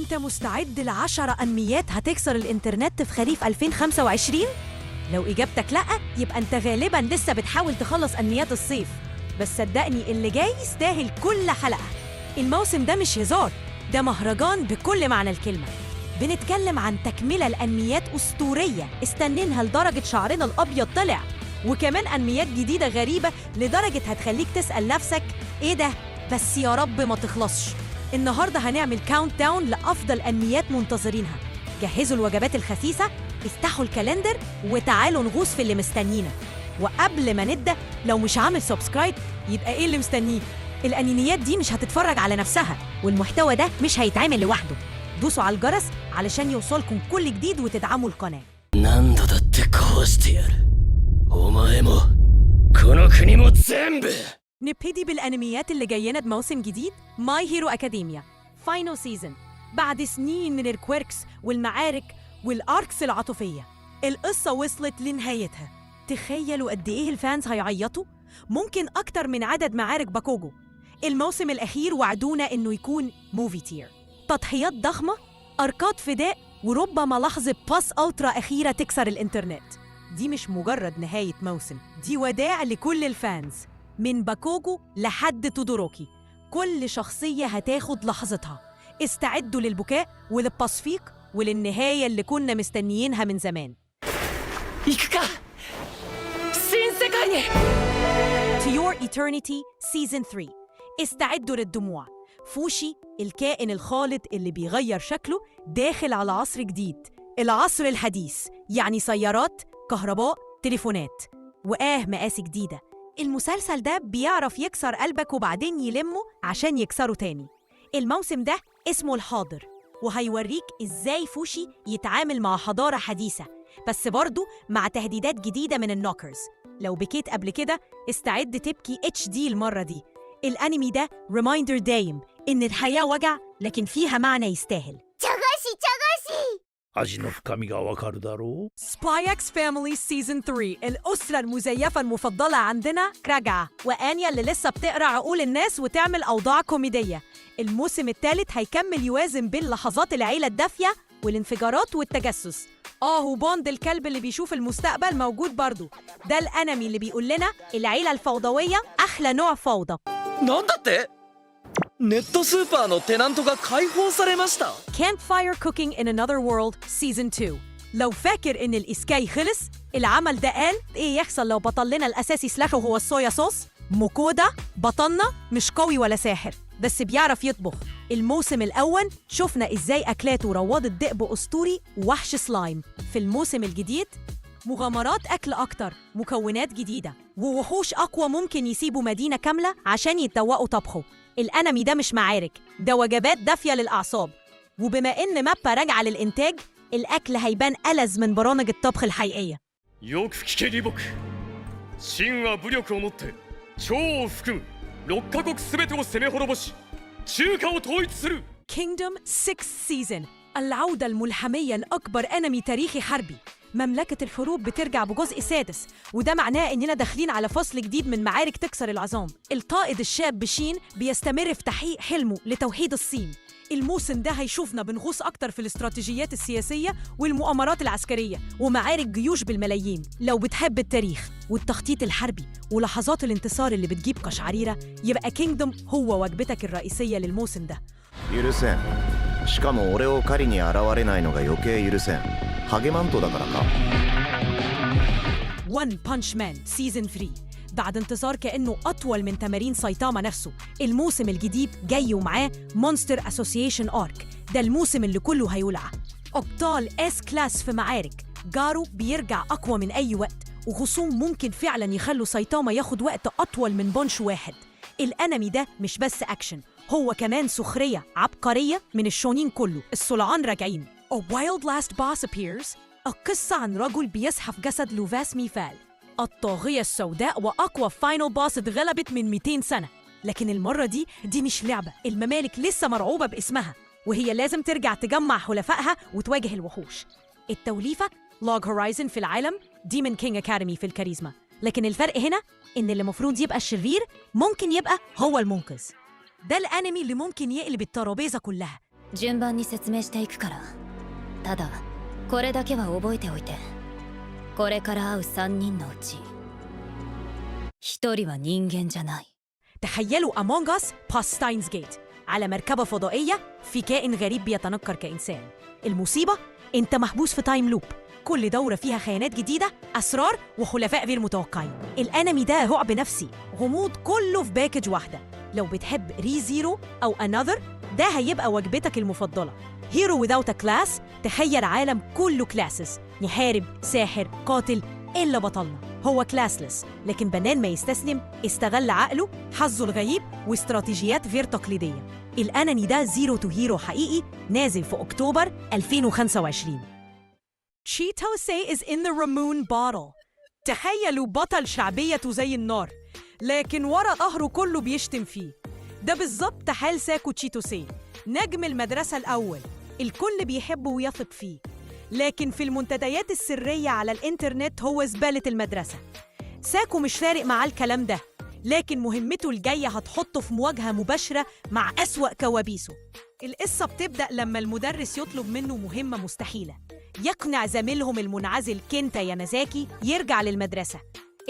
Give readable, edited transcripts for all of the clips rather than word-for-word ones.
انت مستعد ل10 انميات هتكسر الانترنت في خريف 2025؟ لو اجابتك لأ، يبقى انت غالبا لسه بتحاول تخلص انميات الصيف. بس صدقني، اللي جاي يستاهل كل حلقة. الموسم ده مش هزار، ده مهرجان بكل معنى الكلمة. بنتكلم عن تكملة لأنميات أسطورية استنينها لدرجة شعرنا الأبيض طلع، وكمان أنميات جديدة غريبة لدرجة هتخليك تسأل نفسك إيه ده؟ بس يا رب ما تخلصش. النهاردة هنعمل countdown لأفضل أنميات منتظرينها. جهزوا الوجبات الخسيسة، افتحوا ال calendar، وتعالوا نغوص في اللي مستنينا. وقبل ما نبدأ، لو مش عامل subscribe يبقى ايه اللي مستنيه؟ الانميات دي مش هتتفرج على نفسها، والمحتوى ده مش هيتعمل لوحده. دوسوا على الجرس علشان يوصلكم كل جديد وتدعموا القناة. 何度だって壊してやる。お前もこの国も全部。 نبتدي بالانميات اللي جاينا بموسم جديد. My Hero Academia final season. بعد سنين من ال quirks والمعارك وال arcs العاطفيه، القصه وصلت لنهايتها. تخيلوا قد ايه ال fans هيعيطوا، ممكن اكتر من عدد معارك باكوجو. الموسم الاخير وعدونا انه يكون movie tier، تضحيات ضخمه، اركات فداء، وربما لحظه plus ultra اخيره تكسر الانترنت. دي مش مجرد نهايه موسم، دي وداع لكل ال fans من باكوجو لحد تودوروكي. كل شخصية هتاخد لحظتها. استعدوا للبكاء وللتصفيق وللنهاية اللي كنا مستنيينها من زمان. 行くか新世界に。 To Your Eternity Season 3. استعدوا للدموع. فوشي، الكائن الخالد اللي بيغير شكله، داخل على عصر جديد، العصر الحديث، يعني سيارات، كهرباء، تليفونات، وآه مآسي جديدة. المسلسل ده بيعرف يكسر قلبك وبعدين يلمه عشان يكسره تاني. الموسم ده اسمه الحاضر، وهيوريك ازاي فوشي يتعامل مع حضارة حديثة، بس برضه مع تهديدات جديدة من ال Nokkers. لو بكيت قبل كده، استعد تبكي HD المرة دي. الأنمي ده reminder دايم إن الحياة وجع، لكن فيها معنى يستاهل. 茶菓子茶菓子。 味の深みがわかるだろう。 Spy X Family Season 3. الأسرة المزيفة المفضلة عندنا راجعة، وآنيا اللي لسه بتقرأ عقول الناس وتعمل أوضاع كوميدية. الموسم الثالث هيكمل يوازن بين لحظات العيلة الدافية والانفجارات والتجسس. وبوند الكلب اللي بيشوف المستقبل موجود برضو. ده الأنمي اللي بيقول لنا العيلة الفوضوية أحلى نوع فوضى. なんだって？ネットスーパーのテナントが解放されました。 Campfire Cooking in Another World Season 2. لو فاكر إن ال isekai خلص، العمل ده قال إيه يحصل لو بطلنا الأساسي سلاحه هو الصويا صوص؟ موكودا بطلنا مش قوي ولا ساحر، بس بيعرف يطبخ. الموسم الأول شفنا إزاي أكلاته روضت ذئب أسطوري وحش سلايم. في الموسم الجديد، مغامرات أكل أكتر، مكونات جديدة، ووحوش أقوى ممكن يسيبوا مدينة كاملة عشان يتذوقوا طبخه. الأنمي ده مش معارك، ده وجبات دافية للأعصاب. وبما إن مابا راجعة للإنتاج، الأكل هيبان ألذ من برامج الطبخ الحقيقية. よく聞け、李牧。秦は武力をもって趙を含む6カ国すべてを攻め滅ぼし、中華を統一する。 Kingdom 6 Season. العودة الملحمية لأكبر أنمي تاريخي حربي. مملكة الحروب بترجع بجزء سادس، وده معناه إننا داخلين على فصل جديد من معارك تكسر العظام. القائد الشاب شين بيستمر في تحقيق حلمه لتوحيد الصين. الموسم ده هيشوفنا بنغوص أكتر في الاستراتيجيات السياسية والمؤامرات العسكرية ومعارك جيوش بالملايين. لو بتحب التاريخ والتخطيط الحربي ولحظات الانتصار اللي بتجيب قشعريرة، يبقى Kingdom هو وجبتك الرئيسية للموسم ده. 許せん。しかも俺を狩りに現れないのが余計許せん。ハゲマントだからか？ One Punch Man Season 3. بعد انتصار كأنه أطول من تمارين سايتاما نفسه، الموسم الجديد جاي ومعاه Monster Association Arc. ده الموسم اللي كله هيولع. أبطال S class في معارك، جارو بيرجع أقوى من أي وقت، وخصوم ممكن فعلا يخلوا سايتاما ياخد وقت أطول من punch واحد. الأنمي ده مش بس أكشن، هو كمان سخرية عبقرية من الشونين كله. الصلعان راجعين. A Wild Last Boss Appears. القصة عن رجل بيصحى في جسد لوفاس ميفال، الطاغية السوداء وأقوى final boss اتغلبت من 200 سنة. لكن المرة دي، دي مش لعبة. الممالك لسه مرعوبة باسمها، وهي لازم ترجع تجمع حلفائها وتواجه الوحوش. التوليفة Log Horizon في العالم، Demon King Academy في الكاريزما، لكن الفرق هنا إن اللي المفروض يبقى الشرير ممكن يبقى هو المنقذ. ده الأنمي اللي ممكن يقلب الترابيزة كلها. 順番に説明していくから。ただこれだけは覚えておいて。これから会う3人のうち1人は人間じゃない。 تخيلوا Among Us plus Steins Gate على مركبة فضائية في كائن غريب بيتنكر كإنسان. المصيبة أنت محبوس في time loop، كل دورة فيها خيانات جديدة، أسرار وحلفاء غير متوقعين. الأنمي ده رعب نفسي، غموض كله في package واحدة. لو بتحب Re:Zero أو Another، ده هيبقى وجبتك المفضلة. Hero without a class، تخيل عالم كله classes، محارب، ساحر، قاتل، إلا بطلنا هو classless، لكن بدل ما يستسلم استغل عقله، حظه الغريب، واستراتيجيات غير تقليدية. الأنمي ده zero to hero حقيقي، نازل في أكتوبر 2025. Chitose is in the Ramune bottle. تخيلوا بطل شعبيته زي النار، لكن ورا ظهره كله بيشتم فيه. ده بالظبط حال ساكو تشيتوسي، نجم المدرسة الأول، الكل بيحبه ويثق فيه، لكن في المنتديات السرية على الإنترنت هو زبالة المدرسة. ساكو مش فارق معاه الكلام ده، لكن مهمته الجاية هتحطه في مواجهة مباشرة مع أسوأ كوابيسه. القصة بتبدأ لما المدرس يطلب منه مهمة مستحيلة، يقنع زميلهم المنعزل كينتا يامازاكي يرجع للمدرسة.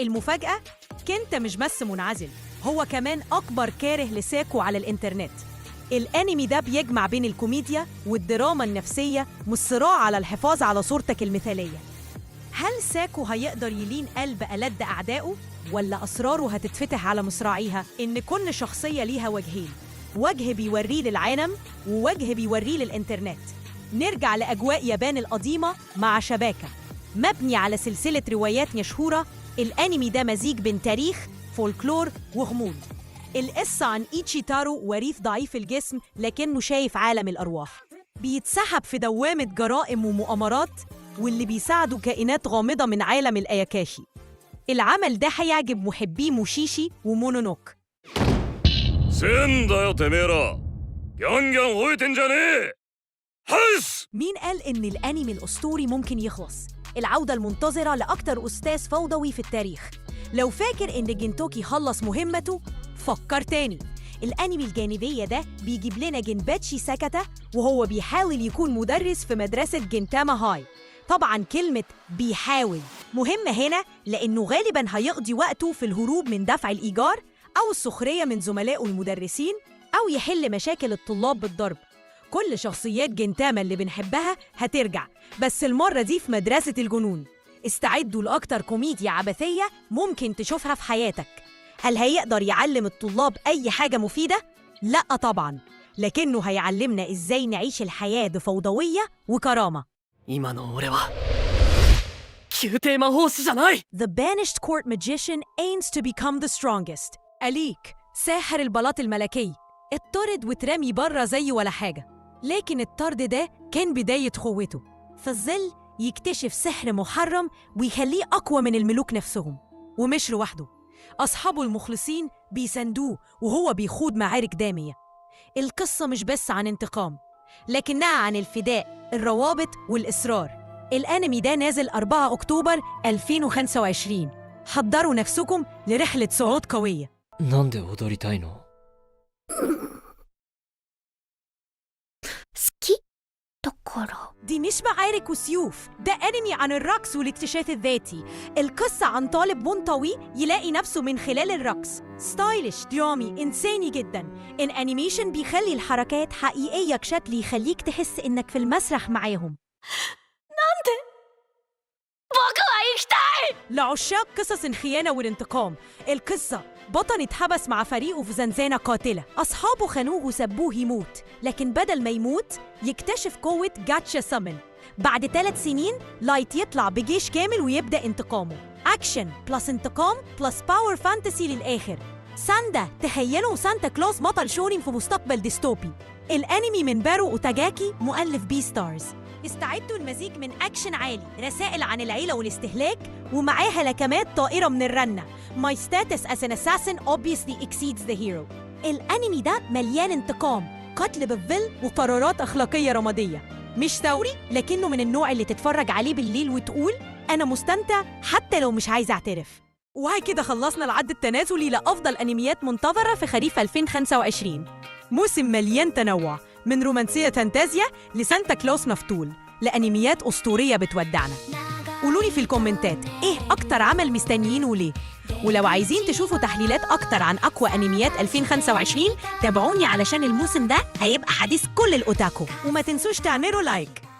المفاجأة؟ كينتا مش بس منعزل، هو كمان أكبر كاره لساكو على الإنترنت. الأنمي ده بيجمع بين الكوميديا والدراما النفسية والصراع على الحفاظ على صورتك المثالية. هل ساكو هيقدر يلين قلب ألد أعدائه، ولا أسراره هتتفتح على مصراعيها؟ إن كل شخصية ليها وجهين، وجه بيوريه للعالم ووجه بيوريه للإنترنت. نرجع لأجواء يابان القديمة مع شباكة، مبني على سلسلة روايات مشهورة. الأنمي ده مزيج بين تاريخ، فولكلور وغموض. القصة عن إيتشي تارو، وريث ضعيف الجسم لكنه شايف عالم الأرواح، بيتسحب في دوامة جرائم ومؤامرات، واللي بيساعده كائنات غامضة من عالم الأياكاشي. العمل ده هيعجب محبي موشيشي ومونونوك. せんだよてめえらギャンギャン吠えてんじゃねえハウス مين قال إن الأنمي الأسطوري ممكن يخلص؟ العودة المنتظرة لأكتر أستاذ فوضوي في التاريخ. لو فاكر إن جنتوكي خلص مهمته، فكر تاني. الأنمي الجانبية ده بيجيب لنا جنباتشي ساكاتا وهو بيحاول يكون مدرس في مدرسة جنتاما هاي. طبعا كلمة بيحاول مهمة هنا، لأنه غالبا هيقضي وقته في الهروب من دفع الإيجار، أو السخرية من زملائه المدرسين، أو يحل مشاكل الطلاب بالضرب. كل شخصيات جنتاما اللي بنحبها هترجع، بس المرة دي في مدرسة الجنون. استعدوا لأكتر كوميديا عبثية ممكن تشوفها في حياتك. هل هيقدر يعلم الطلاب أي حاجة مفيدة؟ لأ طبعا، لكنه هيعلمنا إزاي نعيش الحياة بفوضوية وكرامة. 今の俺は宮廷魔法師じゃない。 The banished court magician aims to become the strongest. أليك، ساحر البلاط الملكي، اتطرد واترمي بره زي ولا حاجة، لكن الطرد ده كان بداية قوته. في الظل يكتشف سحر محرم ويخليه أقوى من الملوك نفسهم. ومش لوحده، أصحابه المخلصين بيساندوه وهو بيخوض معارك دامية. القصة مش بس عن انتقام، لكنها عن الفداء، الروابط والإصرار. الأنمي ده نازل 4 أكتوبر 2025. حضروا نفسكم لرحلة صعود قوية. なんで踊りたいの？好きだから。 دي مش معارك وسيوف، ده أنمي عن الرقص والاكتشاف الذاتي. القصة عن طالب منطوي يلاقي نفسه من خلال الرقص. stylish، درامي، إنساني جدا. ال animation بيخلي الحركات حقيقية بشكل يخليك تحس إنك في المسرح معاهم. لعشاق قصص الخيانة والانتقام، القصة بطل اتحبس مع فريقه في زنزانة قاتلة، أصحابه خانوه وسابوه يموت، لكن بدل ما يموت يكتشف قوة gotcha summon. بعد 3 سنين لايت يطلع بجيش كامل ويبدأ انتقامه. action plus انتقام plus power fantasy للآخر. ساندا، تخيلوا سانتا كلوز بطل شونين في مستقبل ديستوبي. الأنمي من بارو أوتاجاكي مؤلف Beastars. استعدوا المزيج من أكشن عالي، رسائل عن العيلة والاستهلاك، ومعاها لكمات طائرة من الرنة. My status as an assassin obviously exceeds the hero. الأنمي ده مليان انتقام، قتل بالظل، وقرارات أخلاقية رمادية. مش ثوري، لكنه من النوع اللي تتفرج عليه بالليل وتقول أنا مستمتع حتى لو مش عايز أعترف. وهكده خلصنا العد التنازلي لأفضل أنميات منتظرة في خريف 2025. موسم مليان تنوع. من رومانسية فانتازيا لسانتا كلوس مفتول لأنميات أسطورية بتودعنا. قولولي في الكومنتات إيه أكتر عمل مستنيينه وليه؟ ولو عايزين تشوفوا تحليلات أكتر عن أقوى أنميات 2025 تابعوني علشان الموسم ده هيبقى حديث كل الأوتاكو. وما تنسوش تعملوا like.